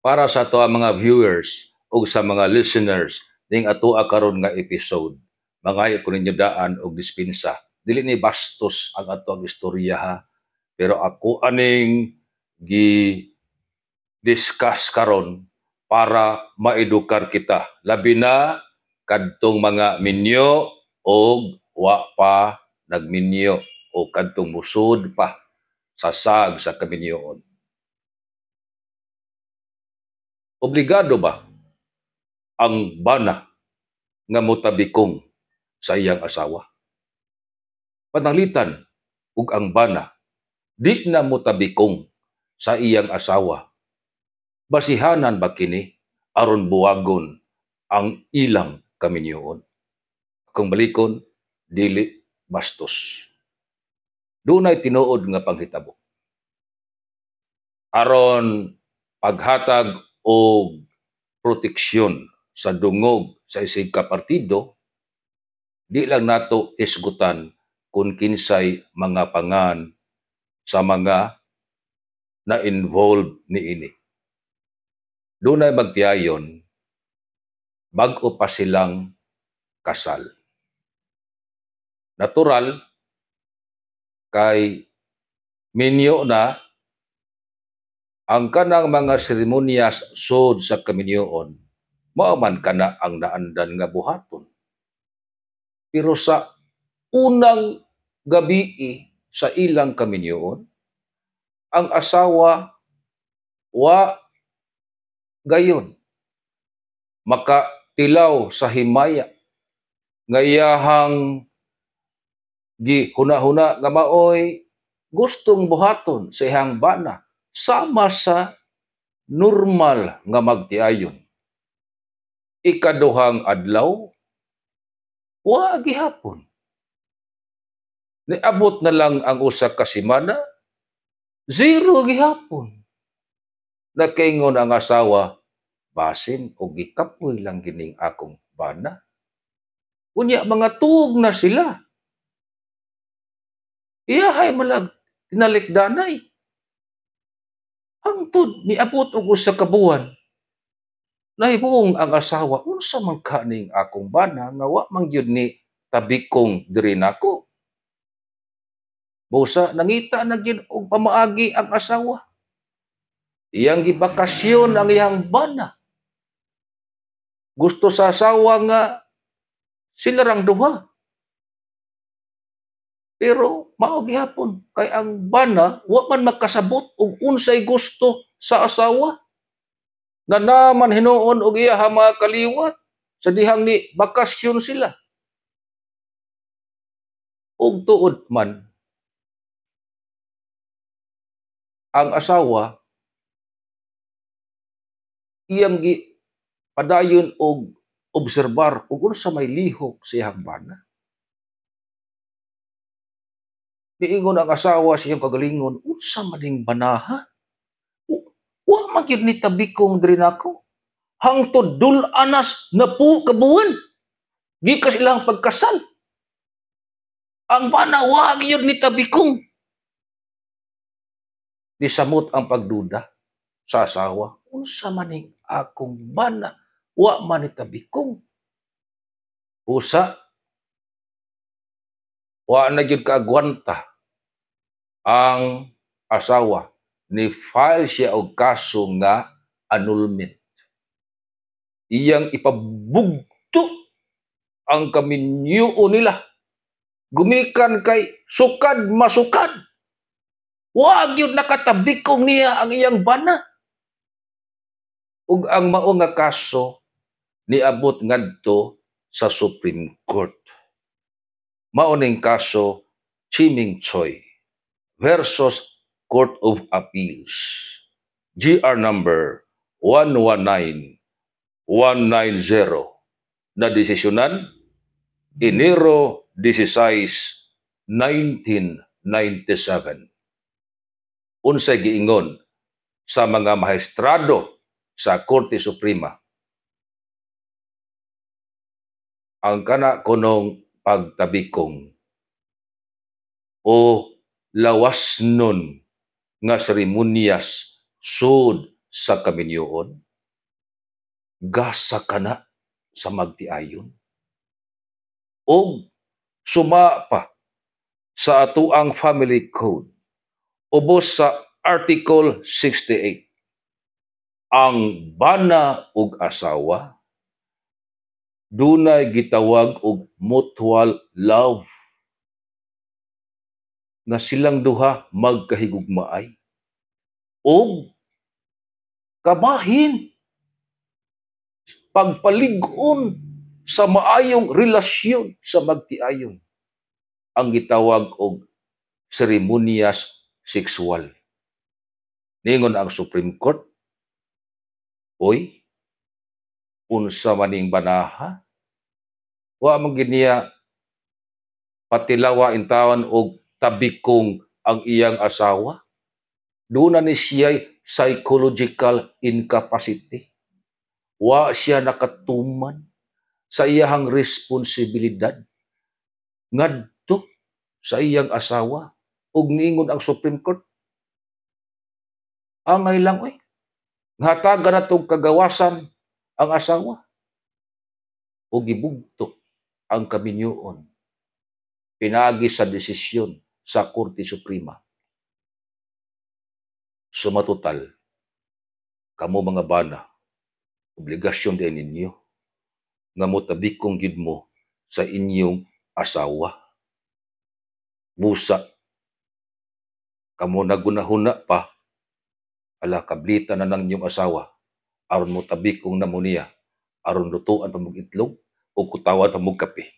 Para sa ato ang mga viewers ug sa mga listeners ning atoa karon nga episode, mangayo ko ninyo daan og dispensa. Dili ni bastos ang ato ang istorya ha, pero ako aning gi discuss karon para maedukar kita, labi na kadtong mga minyo og wa pa nagminyo o kadtong musud pa sa sag sa kaminyoon. Obligado ba ang bana nga motabikong sa iyang asawa? Pananglitan ug ang bana di na motabikong sa iyang asawa, basihanan ba kini aron buwagon ang ilang kaminyoon? Akong balikon, dili bastos. Dunay tinuod nga panghitabo. Aron paghatag og proteksyon sa dungog sa isig ka partido, di lang nato isgutan kung kinsay mga pangan sa mga na-involve niini. Dunay magtiayon, bag-o pa silang kasal. Natural kay minyo na, ang kanang mga seremonyas sud sa kaminyoon, mao man kana ang naandan nga buhaton. Pero sa unang gabii sa ilang kaminyoon, ang asawa wa gayon makatilaw sa himaya nga iyahang gihuna-huna nga maoy gustong buhaton sa iyang bana sama sa normal nga magtiayon. Ikaduhang adlaw, wa gihapon. Niabot na lang ang usa ka semana, zero gihapon. Nakaingon ang asawa, "Basin og gikapoy lang gining akong bana." Unya mga tuog na sila. Iyahay malag tinalikdanay. Hangtod niabot og usa ka buwan, nahibuong ang asawa, "Unsa man kaning akong bana nga wa man gyud ni tabikong diri nako?" Busa nangita na gyud og pamaagi ang asawa. Iyang gibakasyon ang iyang bana. Gusto sa asawa nga sila rang duha. Pero mao gihapon kay ang bana wa man makasabot og unsay gusto sa asawa. Nanaman hinuon og iya mga kaliwat sa dihang ni bakasyon sila. Og tuod man ang asawa, iyang gi padayon og obserbar og unsa may lihok sa iyang bana. Niingon ang asawa sa iyang kagalingon, "Unsa man ning banaha? Wa man gyud ni tabikong diri nako. Hangtod dul-anas na po kabuwan. Gikas ilang pagkasal. Ang bana wa gyud ni tabikong." Nisamot ang pagduda sa asawa. "Unsa man ning akong bana? Wa man ni tabikong." Usa, wa na gyud kaagwanta ang asawa, ni file siya og kaso nga annulment. Iyang ipabugto ang kaminyoon nila. Gumikan kay sukad masukad. Wa gyud nakatabikong niya ang iyang bana. Ug ang mao nga kaso niabot ngadto sa Supreme Court. Mao ning kaso Chiming Choi versus Court of Appeals. GR number 119190 na desisyonan Enero 16, 1997. Unsay giingon sa mga mahistrado sa Korte Suprema? Ang kana kunong pagtabikong o lawas nun nga seremonyas sud sa kaminyoon? Gasa kana sa magtiayon? Og suma pa sa atoang Family Code, ubos sa Article 68, ang bana ug asawa dunay gitawag og mutual love nga silang duha magkahigugmaay og kabahin pagpalig-on sa maayong relasyon sa magtiayon ang gitawag og seremonyas sexual. Ningon ang Supreme Court, "Oy, unsa man ning banaha? Wa man gid niya patilawa intawon og tabikong ang iyang asawa. Duna ni siya psychological incapacity. Wa siya nakatuman sa iyahang responsibilidad ngadto sa iyang asawa." Ug niingon ang Supreme Court, "Angay lang oy, hatagan na tong kagawasan ang asawa." Ug gibugto ang kaminyoon pinaagi sa desisyon sa Korte Suprema. Sumatotal, kamo mga bana, obligasyon din ninyo nga motabikong gid mo sa inyong asawa. Busa kamo nagunahuna pa, ala, kablita na ng inyong asawa aron mo tabikong na mo niya, aron lutuan pa mog itlog o kutawan pa mog kape.